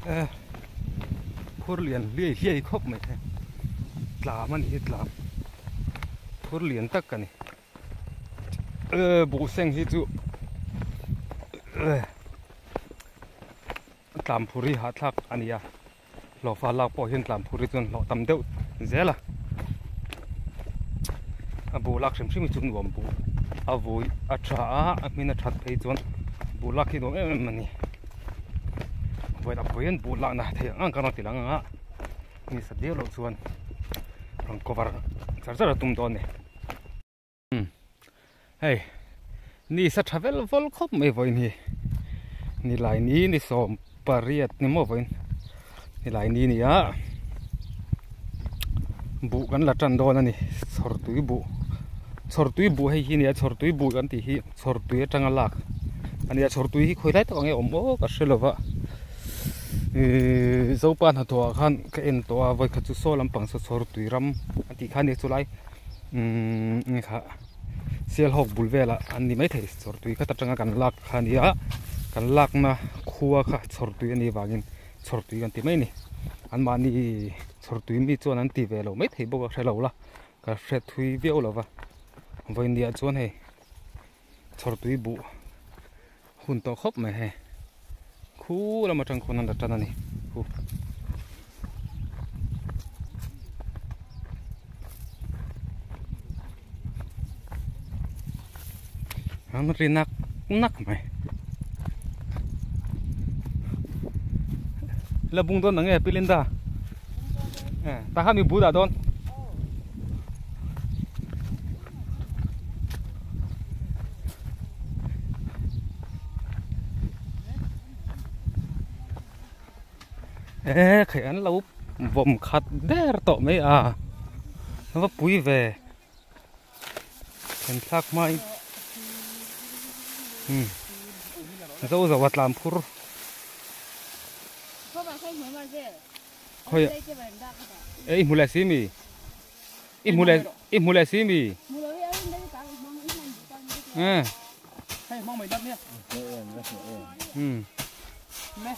E phur lian hliai hliai khawp mai hei tlam a ni hi tlam phur lian tak a ni e buh seng hi chu e tlam phur hi hahthlak a ni a hlawhfa lak pawh hian tlam phur hi chuan hlawh tam deuh zel a a buh lak hrim hrim hi chu nuam buh a vui a tha a a hmin a that phei chuan buh lak hi nuam em em a ni vawi tak pawh hian buh lakna thei ang ang ka rawn ti lang ang a ni sa diau loh chuan rawn cover char char a tum dawn a ni. Hei ni sa tha vel vawl khawp mai vawiin hi nilai ni ni sawm pariat ni maw vawiin nilai ni ni a buh kan la tan dawn a ni chhawr tui buh chhawr tui buh hei hi a ni a chhawr tui buh kan tih hi chhawr tui atanga lak a ni a chhawr tui hi khawi lai tak ang nge awm aw ka hre lova ihh zopa hnathawh ah khan ka en tawh a vawikhat chu saw lampang saw chhawr tui ram a tih kha a ni chulai. Umm eng kha sialhawk bul velah an ni maithei chhawr tui khat atanga kan lak kha a ni a kan lakna khua kha chhawr tui a nih vangin chhawr tui kan ti mai a ni anmahni chhawr tui mi chuan an ti ve lo maithei bawk a hre lo la ka hre thui viau lo va vawiin ah chuan hei chhawr tui buh hun tawh khawp mai hei khu lam atang khawn an la tan a ni khu. An ri nak nak mai la bung dawn ang nge pi Linda ta kha mi bu dah dawn. E khai an lo vawm khat der tawh mai a va pui ve kan thlak hma in umm zo zo a tlan phur khawi e i hmu leh si mi. I hmu leh i hmu leh si mi? Eh. Hmm.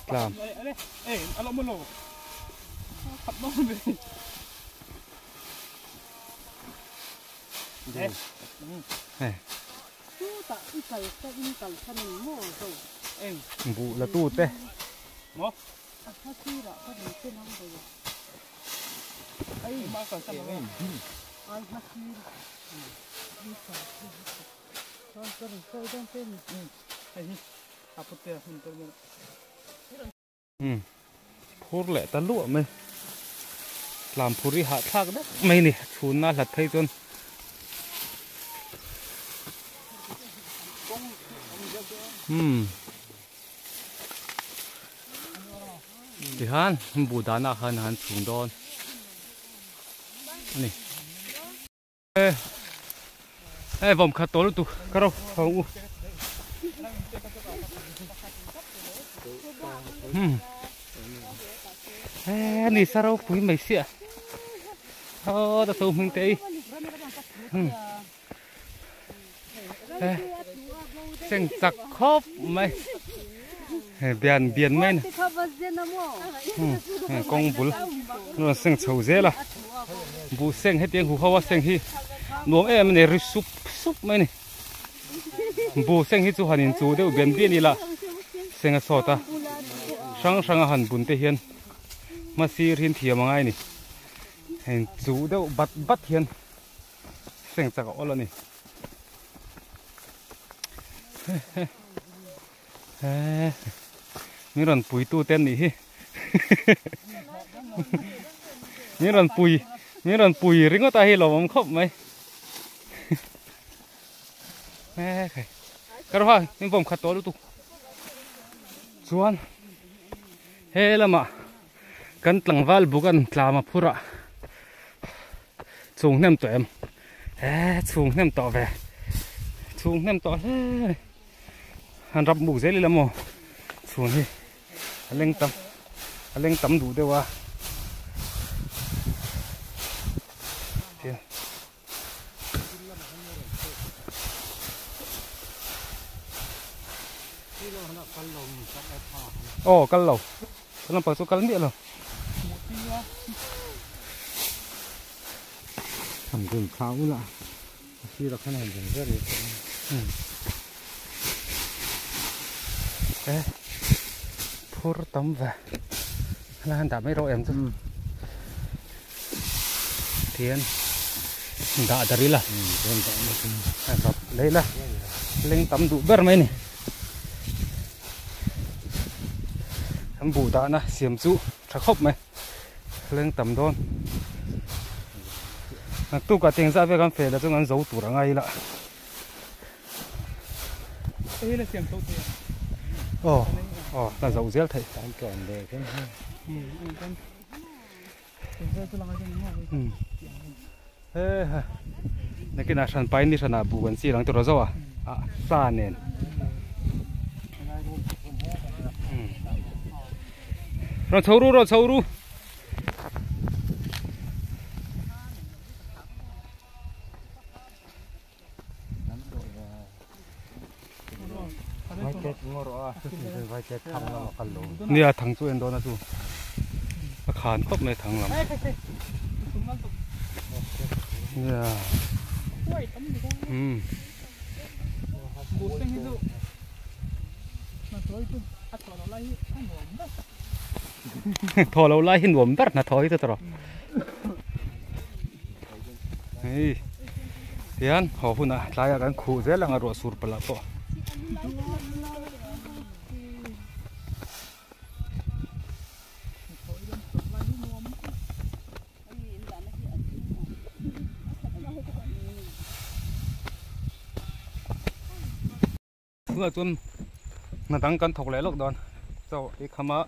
Tlam. Eh. Bu la tu te. Phur leh ta luah mai tlam phur hi hahthlak deuh mai a ni chhunna hlat phei chuan umm. Tihian buh dahna ah khan an chhung dawn a ni. Hei vawm khat tawh lutuk ka ro ang u. He ni sa ropui mai sia. Aw ta so hming te i. Seng chak khawp mai bian bian mai a ni kawng bul an rawn seng chho zel a buh seng hetiang hu ho a seng hi nuam em a ni ri sup sup mai a ni buh seng hi chu han in chu deuh bian bian ila seng a sawt a hrang hrang a han bun te hian hma sir hi an thiam angai a ni heng chu deuh bat bat hian. Seng chak a awl a ni. Min rawn pui tu te an nih hi. Min rawn pui, min rawn pui ringawt a hei lo awm khawp mai. Ka rawh a, min vawm khat tawh lutuk. Chuan he lamah kan tlangval buk an tlam a phur a. Chhung hnem tawh em? He chhung hnem tawh ve. Chhung hnem tawh hle a ni. Han rap muk zel ila maw? Chhun hi a leng tam a leng tam duh deuh a. Aw kal lo. Lampang chu kal miah lo. Tham dun thla ula a sirah khan a han dun ber e phur tam ve la han dah mai rawh em chu tian dah dar ila rap lei la leng tam duh ber mai ni an buh dahna siam chu tha khawp mai leng tam dawn naktukah teng zah vel kan feh la chuan an zo tur a ngai ila aw aw la zo zel theih nakinah hran pain ni hranah buh kan chil ang tawh zo a ah sa nen rawn chho ru rawn chho ru. Nia thang chu en dawn a chu a khan khawp mai thang lam nia umm thaw lo lai hi nuam ber hnathawh hi chu tawh hei tihian haw hunah tlaiah kan khuh zel ang a ruah sur palh ah pawh. Tunah chuan hna dang kan thawk leh lawk dawn chaw ei kham a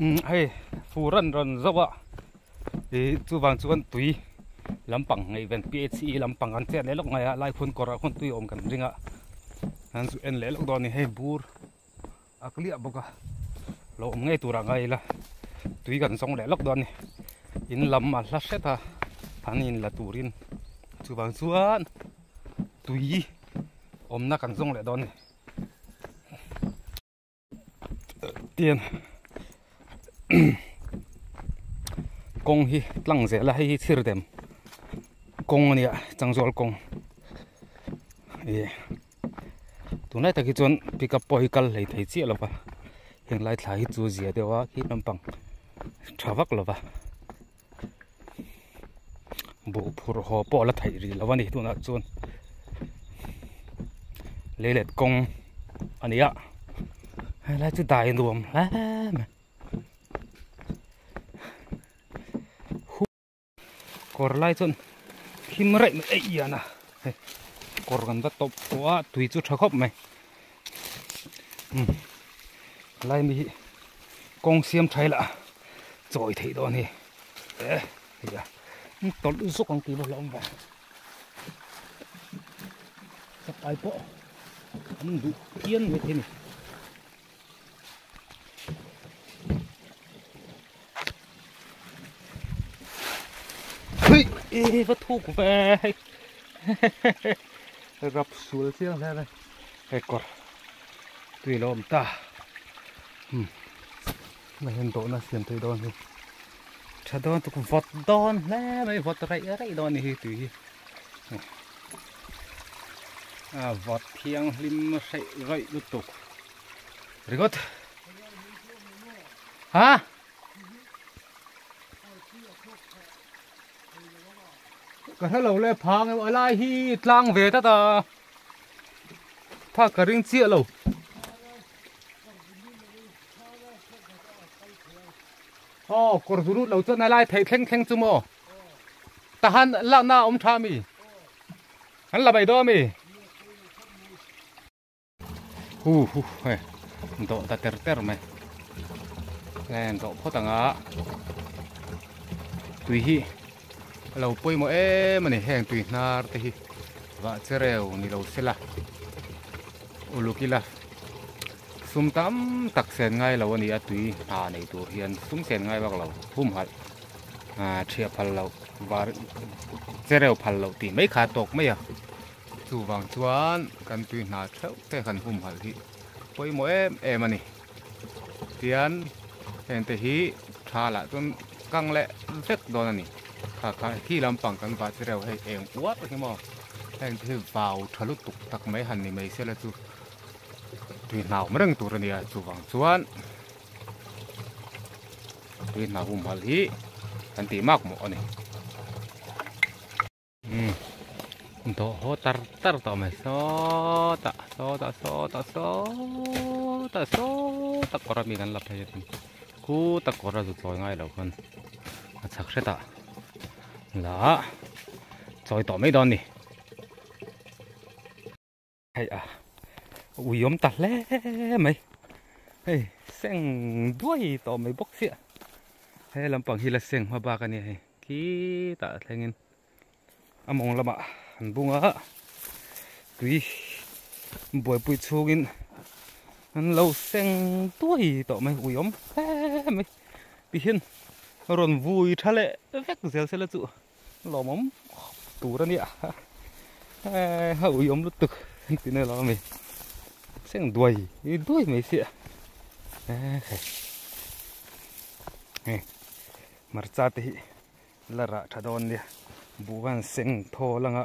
umm hei fur an rawn zauh a ih chuvang chuan tui lampang ngaihven PHE lampang kan chet leh lawk mai a lai khawn kawrah khawn tui a awm kan ring a an zu en leh lawk dawn a ni hei bur a clear bawk a lo awm ngei turah ngai ila tui kan zawng leh lawk dawn a ni in lam a hla hret a an in la turin chuvang chuan tui. Awmna kan zawng leh dawn a ni. Tian kawng hi tlang zel a hei hi chhir dem kawng a nia changzual kawng ih tunlai tak hi chuan pickup pawh hi kal hlei thei chiah lo va heng lai thla hi chu zia deuh a khi lampang tha vak lo va. Buh phurh haw pawh a la theih rih lo a ni tunah chuan leilet kawng a ni a helai chu dai nuam hle mai kawr lai chuan thim raih mai eih hian a hei kawr kan va tawp tawh a tui chu tha khawp mai umm helai mi hi kawng siam tha ila chawi theih dawn hi eh hei a tawlh zawk ang tih pawh hlauhawm vang chapai pawh an duh phian mai thei a ni. Hei e va thuk ve hei rap sual chiang hle mai hei kawr tui a lo awm ta umm hei hian dawhna siam thei dawn hi tha dawn tuk vawt dawn hle mai vawt raih raih dawn a ni hi tui hi a vawt thianghlim hreih rawih lutuk ringawt ha. Ka hre lo le phang emaw a lai hi tlang ve tlat a phak ka ring chiah lo. Aw kawr zu lut lo chuan a lai theih thleng thleng chu maw tahan lakna a awm tha ami an la mai dawn ami. Hu hu hei dawh ta ter ter mai heng dawh phawt ang a tui hi a lo pawimawh em a ni heng tui hnar te hi vah chereu ni lo se la uluk ila sum tam tak sen ngai lo a ni a tui hna nei tur hian sum sen ngai vak lo humhalh ah thiah phal loh var chereu phal loh tih mai kha a tawk mai a. Chuvang chuan kan tui hna theuh te kan humhalh hi pawimawh em em a ni. Tian Heng te hi tha lah chuan kang leh vek dawn a ni. Kha kha khi lampang kan vah chi reuh hei eng uar hi maw heng te hi vau tha lutuk tak mai han ni mai sela chu tui hna awm reng tur a nia chuvang chuan tui hna humhalh hi kan tih mak mawh a ni. Dawh haw tar tar tawh mai sawtah sawtah sawtah sawtah sawtah kawr ami kan la phei a tin khuta kawr a zu chawi ngai lo khan a chhak hretah la chawi tawh mai dawn a ni. Hei a ui awm ta hle mai hei seng duai tawh mai bawk chiah he lampang hi la seng hma bak a nia hei khitah thlengin a mawng lamah an bung a tui buaipui chhungin an lo seng duai tawh mai ui awm hle mai tihian rawn vui tha leh vek zel sela chu. Lawmawm khawp tur a nia a uiawm lutuk ti na lo ami seng duai duai mai sia hei hmarcha te hi la rah tha dawn nia buh khan seng thawl anga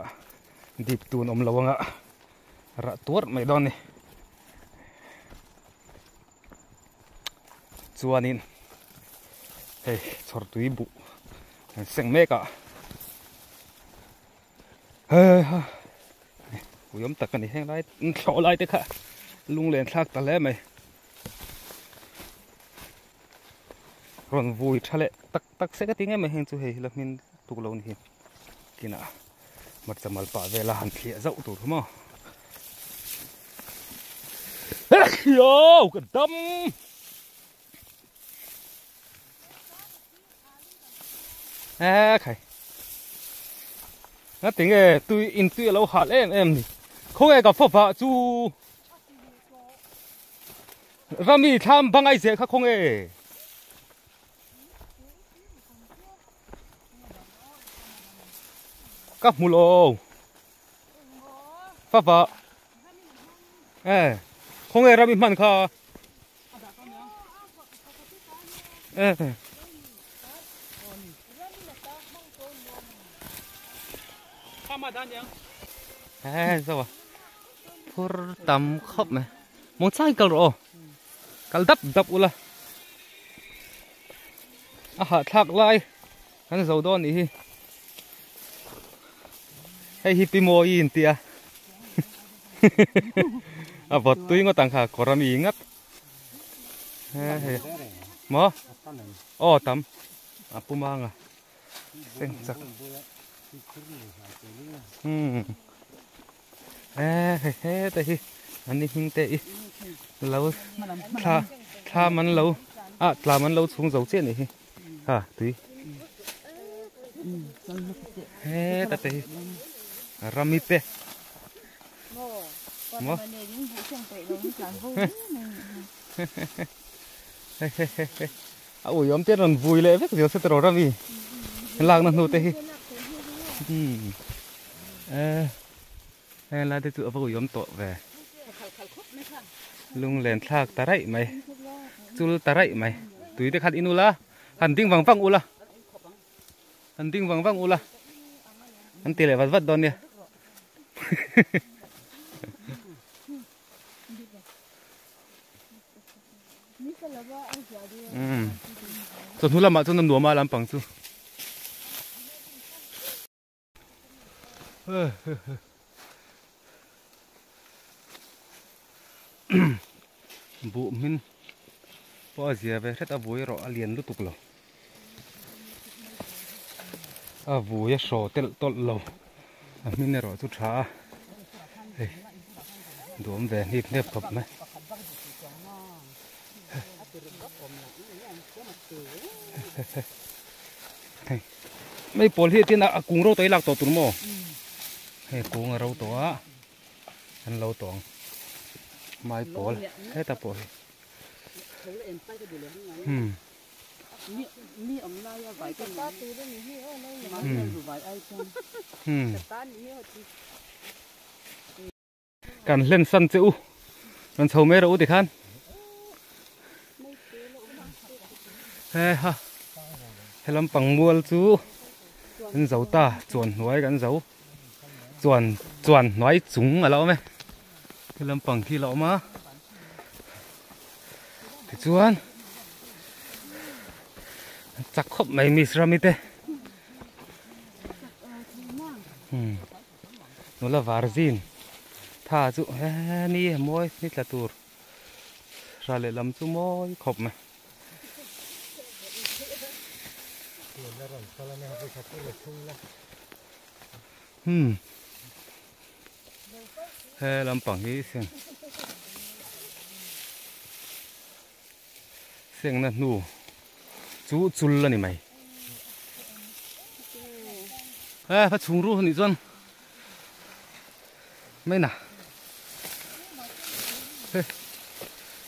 dip tun awm lo anga rah tuar mai dawn ni chuanin hei chhawr tui buh an seng mek a heiha ui awm tak a ni heng lai thlawh lai te kha lunglen thlak ta hle mai rawn vui tha leh tak tak se ka ti ngei mai heng chu hei la hmin tuk lo ni hi kinah hmarcha mal pah vela han thliah zauh tur kha maw. Yo ka dam e khai nga tinge tui in tui alo hal em em ni khawnge ka fawpa chu rami thlam bangai ze kha khawnge ka hmu lo Fapa e khawnge ram i hman kha e e sao à phur tam khawp mai mong chai kal rawh aw kal dap dap ula a hahthlak lai Kan zo dawn nih hi. Hei hi Pi Mawi in tia. A vawt tui ngawt ang kha kawr ami ngat. He he. Maw? Aw tam. A pu manga. Seng chak. Hmm. E he he te hi ani hming te i lo thla thla man lo a tla man lo chhung zo chiah ni hi. Ha tui heta te hi rami te maw a ui awm te rawn vui leh vek zel se tiraw rami lakna hnu te hi e helai te chu a va ui awm tawh ve lunglen thlak ta raih mai chul ta raih mai tui te khan in ula han ding vang vang ula han ding vang vang ula an ti leh vat vat dawn nia um chawhnu lamah chuan a nuam a lampang chu. Buh hmin pawh a zia ve hret a vui erawh a lian lutuk lo a vui a hraw telh tawlh lo a hmin erawh chu tha a hei duhawm ve hnip hnep khawp mai. Hei mai pawl hi tin a kung ro tawh i lak tawh tur maw hei kung a ro tawh a an lo tawng mai pawl heta pawh hi hmm hmm Kan hlen san che u rawn chho mai rawh u tikhan. He ha he lampang mual chu kan zo ta chuan hnuai kan zo chuan chuan hnuai chung a la awm e he lampang khi a la awm a tichuan chak khawp mai miss Rami te hmm nula var zin tha chu he ni mawi ni tla tur. Ra lehlam chu mawi khawp mai. Hmm. He lampang hi seng sengna hnu chu chul a ni mai. He va chhung ru anih chuan Mai na. Hei.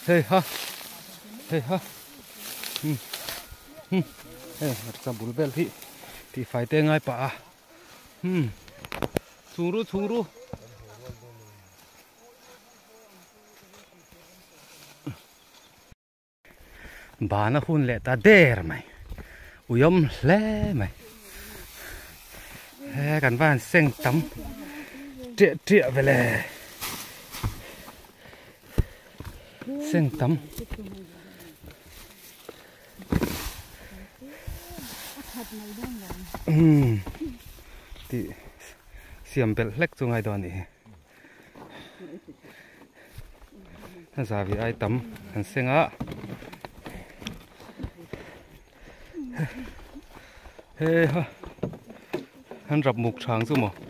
Hei ha. Hei ha. Hmm. Hmm. Hei hmarcha bul vel hi tih fai te ngai pah a. Hmm. Chhung ru chhung ru. Bana hun leh ta der mai uiawm hle mai he kan va han seng tam ṭiah ṭiah ve le seng tam umm tih siam belh hlek chu ngai dawn a nih hi. A zavi ai tam an seng a he ha an rap muk thang chu maw.